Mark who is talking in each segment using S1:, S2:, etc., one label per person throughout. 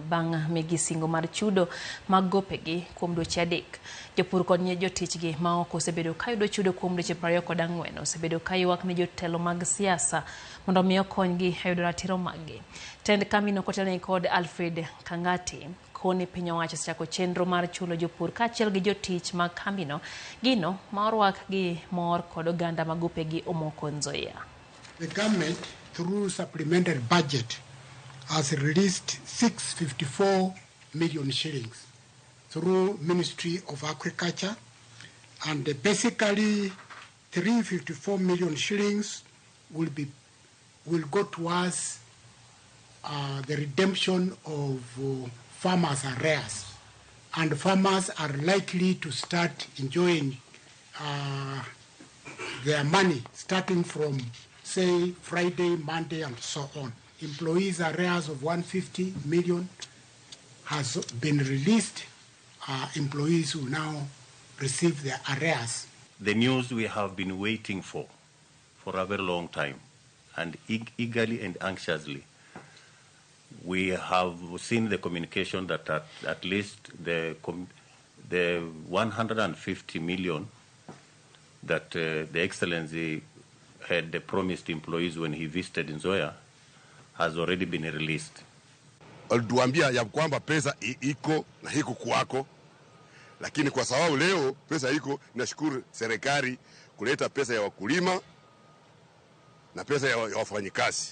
S1: bang' migi singo mar chudo mag gopegi kuom dweche 3. Jopur kod jotichgi ma ok osebedo kayudo chudo kuom dweche 24 osebedo kaywak ne jotelo mag siasa mondo omi okonygi e yudo ratiro maggi. Tend kambino kotelnegi kod Alfred Kangati koni piny owacho osechako chenro mar chulo jopur kaachiel gi jotich mag kambino, gino ma orwak gi mor kod oganda ma gopegi omoko Nzoia.
S2: The government, through supplementary budget, has released 654 million shillings through Ministry of Agriculture, and basically 354 million shillings will go towards the redemption of farmers' arrears, and farmers are likely to start enjoying their money starting from, say, Friday, Monday, and so on. Employees' arrears of 150 million has been released. Employees will now receive their arrears.
S3: The news we have been waiting for a very long time, and eagerly and anxiously, we have seen the communication that at least the 150 million that the Excellency had promised employees when he visited Nzoia has already been released.
S4: Walituambia ya kwamba pesa iko na hiko kwako, lakini kwa sababu leo pesa iko, nashukuru serikali kuleta pesa ya wakulima na pesa ya wafanyikazi.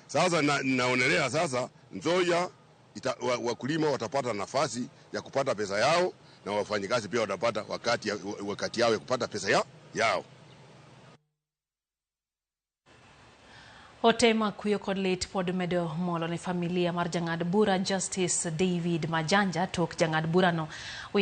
S4: Sasa naonelea sasa Nzoia wakulima watapata nafasi ya kupata pesa yao na wafanyikazi pia watapata wakati yao ya kupata pesa yao.
S1: Ote makuyo kod lit pod medo molo ne familia mar jang'ad bura Justice David Majanja tok jang'ad burano wito